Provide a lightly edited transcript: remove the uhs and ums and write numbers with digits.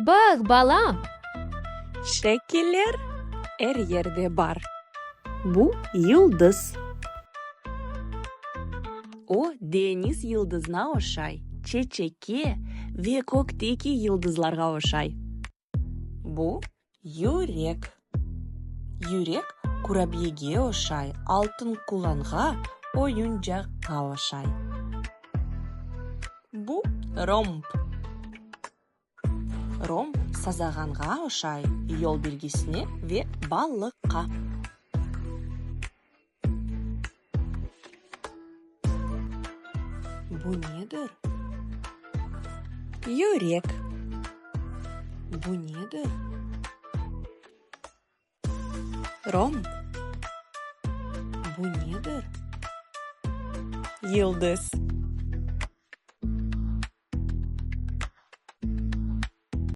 Baq, balam! Şekiller er yerde bar. Bu yıldız. O, deñiz yıldızına oşay, çeçekke ve kökteki yıldızlarğa oşay. Bu yürek. Yürek qurabiyege oşay, altın qulanğa, oyuncaqqa oşay. Bu romb. Romb sazağanğa oşay, yol belgisine ve balıqqa. Bu nedir? Yürek. Bu nedir? Romb. Bu nedir? Yıldız.